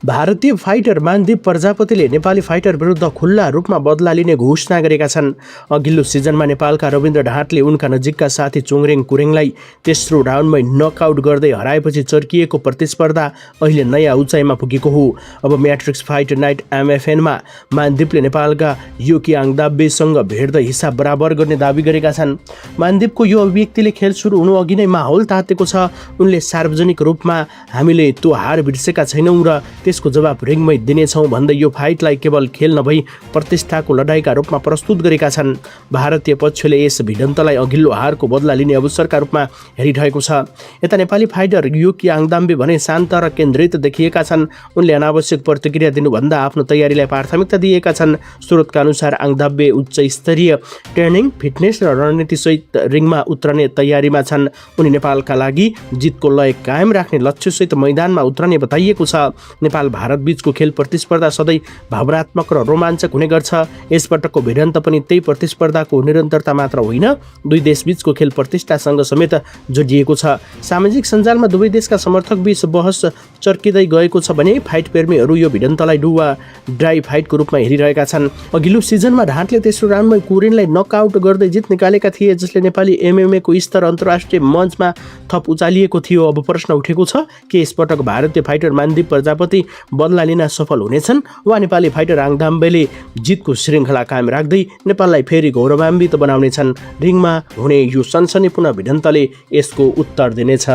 भारतीय fighter Mandeep प्रजापतिले Nepali fighter विरुद्ध खुल्ला रूपमा बदला लिने घोषणा गरेका छन्। अघिल्लो सिजनमा नेपालका रविन्द्र ढाँटले उनका नजिकका साथी चोङरेङ कुरेङलाई तेस्रो राउन्डमै नकआउट गर्दै हराएपछि चर्किएको प्रतिस्पर्धा अहिले नयाँ उचाइमा पुगेको हो। अब म्याट्रिक्स फाइट नाइट एमएफएनमा मानदीपले नेपालका युकी आङदाब्बेसँग भेट्दै हिसाब बराबर गर्ने दावी गरेका छन्। मानदीपको यो अभिव्यक्तिले खेल सुरु हुनु अघि नै माहौल तातेको छ। उनले सार्वजनिक रूपमा हामीले त्यो हार बिर्सेका छैनौँ र त्यसको जवाब रिङमै दिनेछौँ भन्दै यो फाइटलाई केवल खेल नभई प्रतिष्ठाको लडाईँका रूपमा प्रस्तुत गरेका छन्। भारतीय पक्षले यस भिडन्तलाई अघिल्लो हारको बदला लिने अवसरका रूपमा हेरिरहेको छ। यता नेपाली फाइटर युकी आङदाम्बे भने शान्त र केन्द्रित देखिएका छन्। उनले अनावश्यक प्रतिक्रिया दिनुभन्दा आफ्नो तयारीलाई प्राथमिकता दिएका छन्। स्रोतका अनुसार आङदाम्बे उच्च स्तरीय ट्रेनिङ, फिटनेस र रणनीतिसहित रिङमा उत्रने तयारीमा छन्। उनी नेपालका लागि जितको लय कायम राख्ने लक्ष्यसहित मैदानमा उत्रने बताइएको छ। नेपाल भारत बीचको खेल प्रतिस्पर्धा सधैँ भावनात्मक र रोमाञ्चक हुने गर्छ। यसपटकको भिडन्त पनि त्यही प्रतिस्पर्धाको निरन्तरता मात्र होइन, दुई देशबीचको खेल प्रतिष्ठासँग समेत जोडिएको छ। सामाजिक सञ्जालमा दुवै देशका समर्थक बीच बहस चर्किँदै गएको छ भने फाइट प्रेमीहरू यो भिडन्तलाई डु वा ड्राई फाइटको रूपमा हेरिरहेका छन्। अघिल्लो सिजनमा ढाँटले तेस्रो राउन्डमै कुरेनलाई नकआउट गर्दै जित निकालेका थिए, जसले नेपाली एमएमएको स्तर अन्तर्राष्ट्रिय मञ्चमा थप उचालिएको थियो। अब प्रश्न उठेको छ कि यसपटक भारतीय फाइटर मानदीप प्रजापति बदला लिन सफल हुनेछन् वा नेपाली फाइटर आङदाम्बेले जितको श्रृङ्खला कायम राख्दै नेपाललाई फेरि गौरवान्वित बनाउनेछन्। रिङमा हुने यो सनसनीपूर्ण भिडन्तले यसको उत्तर दिनेछ।